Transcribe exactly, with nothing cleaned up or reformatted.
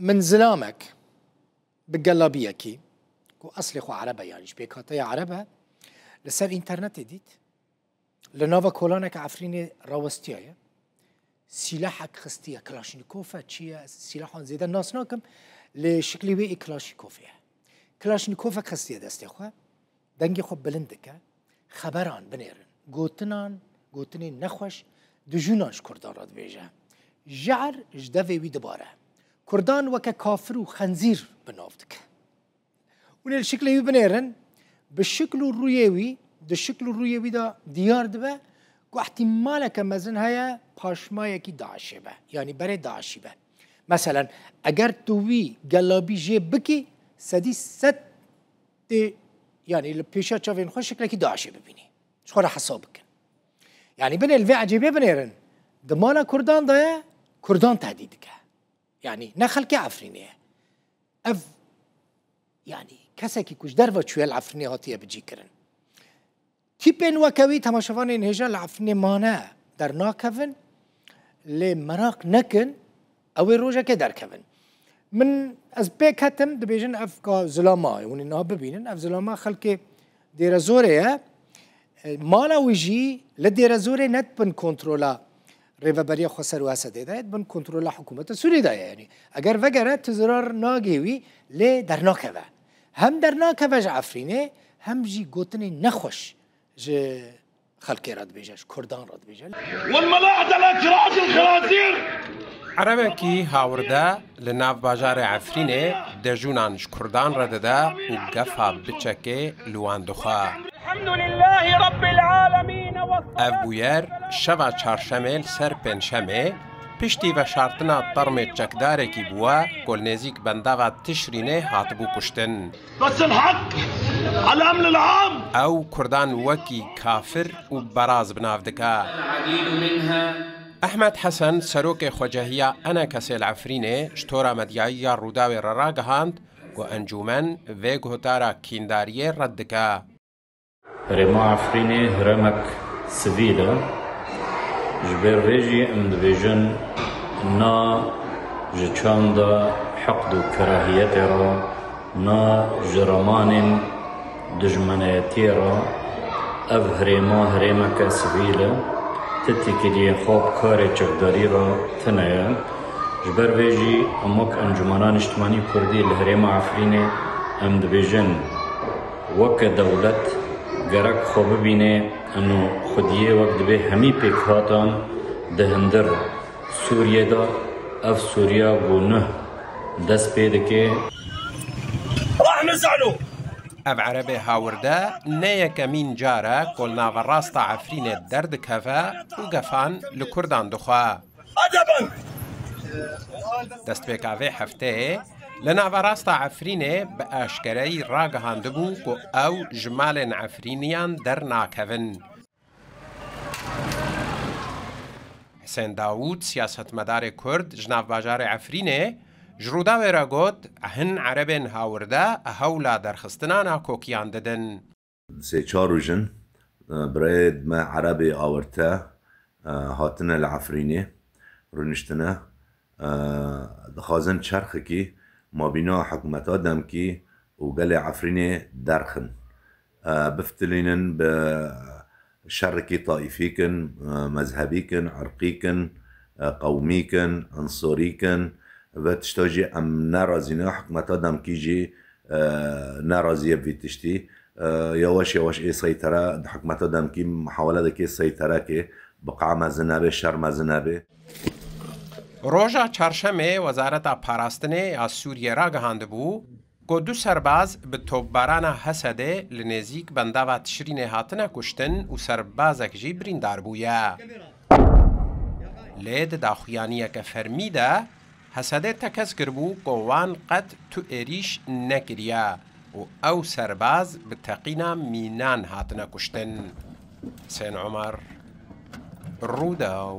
Min zilamek bi gelabiyekî ku eslê xwe Ereb e, yanî ji pêkhateyê Ereb e, li ser înternetê dît. Li nava kolaneke Efrînê rawestiyaye. Sîlehek xistiye, Klaşnîkov e, çi ye? Ez sîlehan zêde nas nakim, lê şiklê wê ê Klaşnîkovê ye. Klaşnîkovek xistiye destê xwe, dengê xwe bilind dike, xeberan binêrin, gotinan, gotinên nexweş, dijûnan ji Kurdan re dibêje. Jehr ji devê wî dibare. Kurdan weke kafir û xenzîr bi nav dike. Hûn ê li şiklê wî binêrin, bi şikl û rûyê wî, di şikl û rûyê wî de diyar dibe ku ihtimaleke mezin heye paşmayekî DAIŞê be, yanî berê DAIŞî be. Meselen, eger tu wî gelabî jê bikî, sedî sed tê, yanî li pêşiya çavên xwe şiklekî DAIŞê bibînî. Ji xwe re hesab bikin. Yanî binê li vê ecêbê binêrin. Di mala Kurdan de ye, Kurdan tehdît dike. Yanî ne xelkê Efrînê ye. Ev, yanî kesekî ku ji derve çûye li Efrînê hatiye bicîkirin. Tîpên weke wî, temaşevanên hêja li Efrînê mane dernakevin, lê meraq nekin, ew ê rojekê derkevin. Min, ez pê ketim, dibêjin ev ka zilama, hûn ê niha bibînin, ev zilama xelkê Dêrezorê ye. E, mala wî jî li Dêrezorê ne di bin kontrola Rêveberiya Xweser û Esedê de ye, di bin kontrola hikûmeta Sûriyê de ye. Yanî eger vegere, tu zirar nagihî wî, lê dernakeve. Hem dernakeve ji Efrînê, hem jî gotinên nexweş ji xelkê re dibêje, ji Kurdan re dibêje. والملاحدة لا تراعي الخنازير. Erebekî hawirde li nav bajarê Efrînê dejûnan ji Kurdan re dide û gefa biçekê li wan dixwe. الحمد لله رب العالمين. Ev bûyer şeva çarşemê li ser pêncşemê piştî veşartina termê çekdarekî bûye ku li nêzîk bendava Tişrînê hatibû kuştin. بس الحق على الأمن العام. Ew Kurdan wekî kafir û beraz bi nav dike. Ehmed Hesen, serokê xwecehiya ENKSê li Efrînê, ji tora medyayî ya Rûdawê re ragihand ku encûmen vê guhtara kîndariyê red dike. Herêma Efrînê herêmek sivîl e. Ji ber vê jî em dibêjin, na ji çanda heqd û kerahiyetê re, na ji ramanên dijmeneyetiyê re, ev herêma herêmeke sivîl e. Ti têkiliyên xwe bi karê çekdarî re tune ye. Ji ber vê jî em wek Encûmena Niştimanî Kurdî li herêma Efrînê em dibêjin, weke dewlet gerek xwe bibîne, eno xwediyê wek dibê hemî pêkhatan di hundir Sûriyê de, ev Sûriya ku nuh dest pê dike. Ev Erebê hawirde ne yekemîn car e ku li naverasta Efrînê derdikeve û gefan li Kurdan dixwe. Destpêka vê hefteyê li naverasta Efrînê bi aşkereyî ragihandibû ku ew ji malên Efrîniyan dernakevin. Hisên Dawûd, siyasetmedarê Kurd ji navbajarê Efrînê, ji Rûdawê re got, hin Erebên hawirde hewla derxistina nakokiyan didin. Sê çar roj in, e, birayê me Erebê awirte, e, hatine li Efrînê, rûniştine, e, dixwazin çerxekî mabîna hikûmeta demkî û gelê Efrînê derxin. E, bifitilînin bi şerekî taîfî kin, e, mezhebî kin, irqî kin, e, qewmî kin, unsurî kin. Ve tişta jî em nerazî ne, hikûmeta demkî jî, e, nerazî ye bi vî tiştî. E, yawaş yawaş ê seytere, hikûmeta demkî muhawele dike seytere ke bi qe mezin nebe, şer mezin nebe. Roja çarşemê Wezareta Parastinê ya Sûriyê ragihandibû ku du serbaz bi topbarana Hesedê li nêzîk bendava Tişrînê hatine kuştin û serbazek jî birîndar bûye. Lê di daxuyaniyeke fermî de Hesedê tekez kiribû ku wan qet tu êrîş nekiriye û ew serbaz bi teqîna mînan hatine kuştin. Husên Omer, Rûdaw.